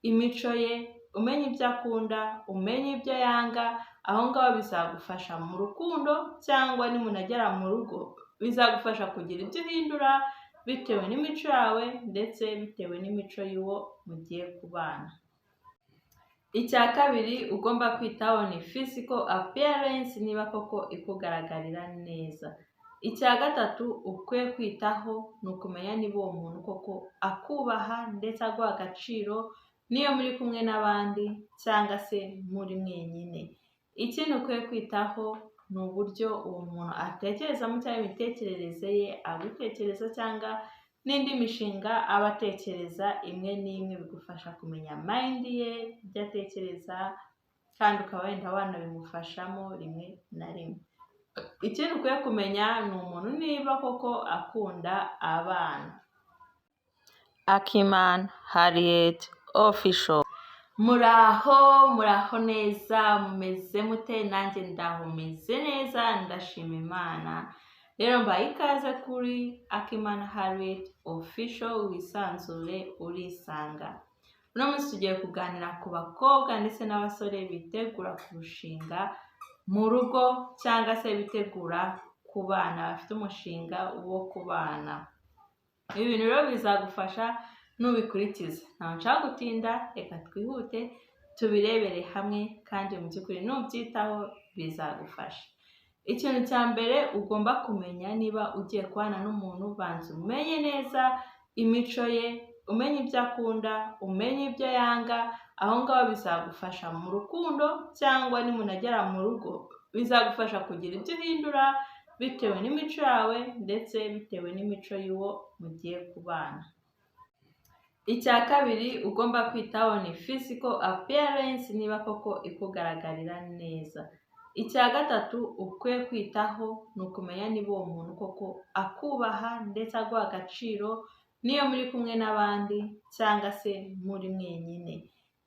Imico ye, umenye ibyo akunda, umenye ibyo yanga. Aho ngaho bizagufasha mu rukundo, cyangwa nimunagera mu rugo bizagufasha kugira ibyo uhindura bitewe n'imico yawe, ndetse bitewe n'imico y'uwo mugiye kubana. Icya kabiri ugomba kwitaho ni physical appearance, niba koko ikugaragarira neza. Icya gatatu ukwiye kwitaho ni ukumenya niba uwo muntu koko akubaha ndetse aguha agaciro, niyo muri kumwe n'abandi cyangwa se muri mwenyine. Ikindi ukwiye kwitaho ni uburyo uwo muntu atekerezamo cyangwa imitekerereze ye, agutekereza cyangwa n'indi mishinga aba atekereza imwe n'imwe. Bigufasha kumenya mind ye, ibyo atekereza, kandi ukaba wenda wanabimufashamo rimwe na rimwe. Ikindi ukwiye kumenya ni umuntu niba koko akunda abana. Akimana Harriet Official. Muraho, muraho neza, mumeze mute? Nanjye ndaho meze neza, ndashima Imana. Rero mbaye ikaze kuri Akimana Harriet Official, wisanzure, urisanga. Uno munsi tugiye kuganira ku bakobwa ndetse n'abasore bitegura kurushinga mu rugo, cyangwa se bitegura kubana, bafite umushinga wo kubana. Ibi bintu rero bizagufasha nubikurikiza. Ntabwo nshaka gutinda, reka twihute tubirebere hamwe, kandi mu by'ukuri nubyitaho bizagufasha. Ikintu cya mbere ugomba kumenya niba ugiye kubana n'umuntu, banza umenye neza imico ye, umenye ibyo akunda, umenye ibyo yanga. Aho ngaho bizagufasha mu rukundo, cyangwa nimunagera mu rugo bizagufasha kugira ibyo uhindura bitewe n'imico yawe, ndetse bitewe n'imico y'uwo mugiye kubana. Icya kabiri ugomba kwitaho ni physical appearance, niba koko ikugaragarira neza. Icya gatatu ukwiye kwitaho ni ukumenya niba uwo muntu koko akubaha ndetse aguha agaciro, niyo muri kumwe n'abandi cyangwa se muri mwenyine.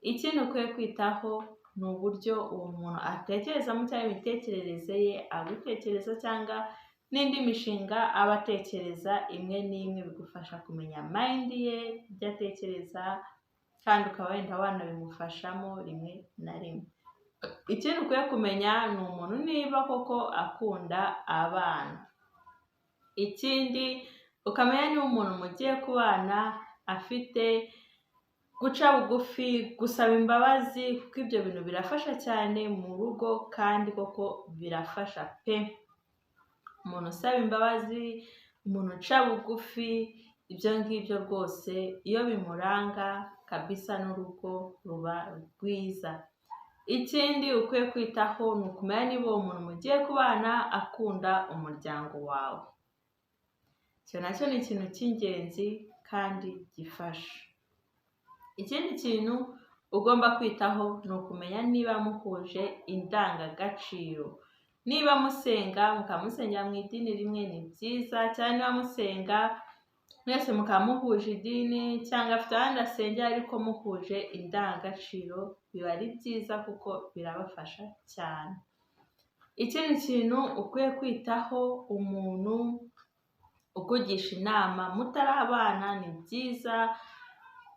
Ikindi ukwiye kwitaho ni uburyo uwo muntu atekerezamo cyangwa imitekerereze ye, agutekereza cyangwa n'indi mishinga aba atekereza imwe n'imwe. Bigufasha kumenya mind ye, ibyo atekereza, kandi ukaba wenda wanabimufashamo rimwe na rimwe. Ikindi ukwiye kumenya ni umuntu niba koko akunda abana. Ikindi ukamenya niba umuntu mugiye kubana afite guca bugufi, gusaba imbabazi, kuko ibyo bintu birafasha cyane mu rugo, kandi koko birafasha pe. Umuntu usaba imbabazi, umuntu uca bugufi, ibyo ngibyo rwose iyo bimuranga kabisa n'urugo ruba rwiza. Ikindi ukwiye kwitaho ni ukumenya niba uwo muntu mugiye kubana akunda umuryango wawe. Icyo nacyo ni ikintu cy'ingenzi kandi gifasha. Ikindi kintu ugomba kwitaho ni ukumenya niba muhuje indangagaciro. Niba musenga, mukaba musengera mu idini rimwe, ni byiza cyane. Niba musenga mwese mukaba muhuje idini, cyangwa afite ahandi asengera ariko muhuje indangagaciro, biba ari byiza kuko birabafasha cyane. Ikindi kintu ukwiye kwitaho, umuntu ukugisha inama mutarabana, ni byiza,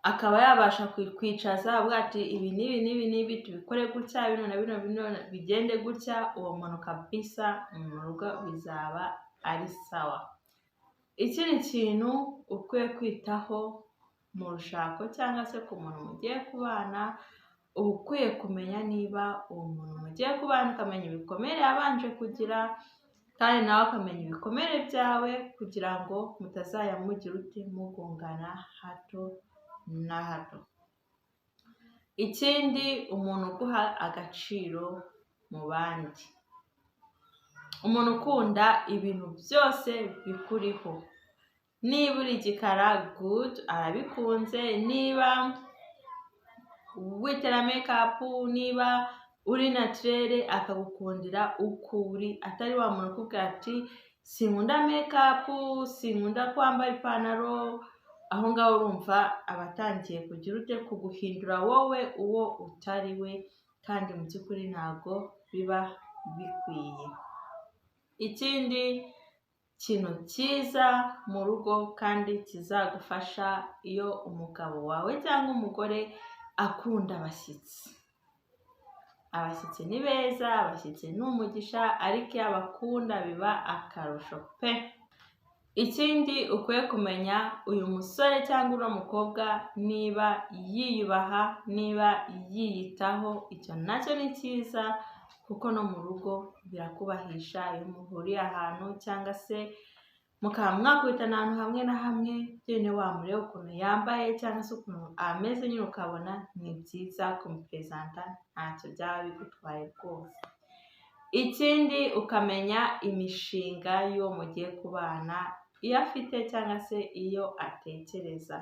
akaba yabasha kwicaza avuga ati: "Ibi n'ibi n'ibi n'ibi tubikore gutya, bino na bino bino bigende gutya." Uwo muntu kabisa mu rugo bizaba ari sawa. Ikindi kintu ukwiye kwitaho mu rushako cyangwa se ku muntu mugiye kubana, uba ukwiye kumenya niba uwo muntu mugiye kubana, ukamenya ibikomere yabanje kugira, kandi nawe ukamenya ibikomere byawe, kugira ngo mutazajya mugira ute, mugongana hato na hato. Ikindi, umuntu uguha agaciro mu bandi, umuntu ukunda ibintu byose bikuriho. Niba uri igikara, good, arabikunze. Niba witera makeup, niba uri naturelle, akagukundira uko uri, atari wa muntu ukubwira ati: "Sinkunda makeup, sinkunda kwambara ipantaro." Aho ngaho urumva aba atangiye kugira ute, kuguhindura wowe uwo utari we, kandi mu by'ukuri ntabwo biba bikwiye. Ikindi kintu cyiza mu rugo kandi kizagufasha, iyo umugabo wawe cyangwa umugore Akunda abashyitsi. Abashyitsi ni beza, abashyitsi ni umugisha, ariko iyo abakunda biba akarusho pe. Ikindi ukwiye kumenya, uyu musore cyangwa uno mukobwa niba yiyubaha, niba yiyitaho, icyo nacyo ni cyiza, kuko no mu rugo birakubahisha iyo muhuriye ahantu cyangwa se mukaba mwakubitana ahantu hamwe na hamwe, byonyine wamureba ukuntu yambaye cyangwa se ukuntu ameze nyine ukabona ni byiza kumuperezanta, ntacyo byaba bigutwaye rwose. Ikindi, ukamenya imishinga y'uwo mugiye kubana, iyo afite cyangwa se iyo atekereza.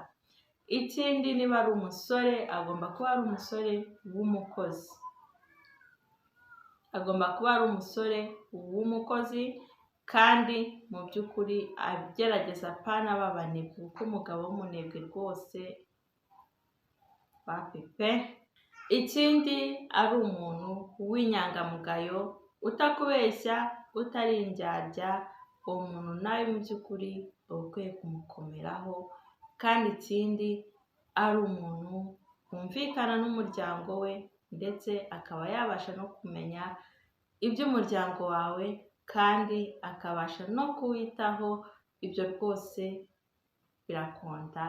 Ikindi, niba ari umusore, agomba kuba ari umusore w'umukozi, agomba kuba ari umusore w'umukozi kandi mu by'ukuri agerageza, apana b'abanebwe, kuko umugabo w'umunebwe rwose wapi pe. Ikindi, ari umuntu w'inyangamugayo, utakubeshya, utari indyarya. Uwo muntu nawe mu by'ukuri uba ukwiye kumukomeraho. Kandi ikindi, ari umuntu wumvikana n'umuryango we, ndetse akaba yabasha no kumenya iby'umuryango wawe, kandi akabasha no kuwitaho. Ibyo rwose birakonta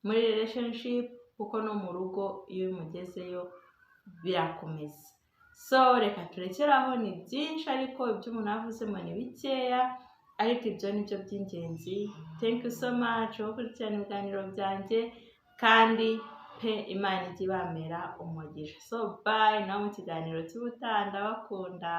muri relationship, kuko no mu rugo iyo mugezeyo birakomeza. So reka turekere aho, ni byinshi ariko ibyo umuntu avuzemo ni bikeya, ariko ibyo ni byo by'ingenzi. Thank you so much wo gukurikirana ibiganiro byanjye, kandi pe Imana ijye ibamera umugisha. So bye, nawe mu kiganiro cy'ubutaha, ndabakunda.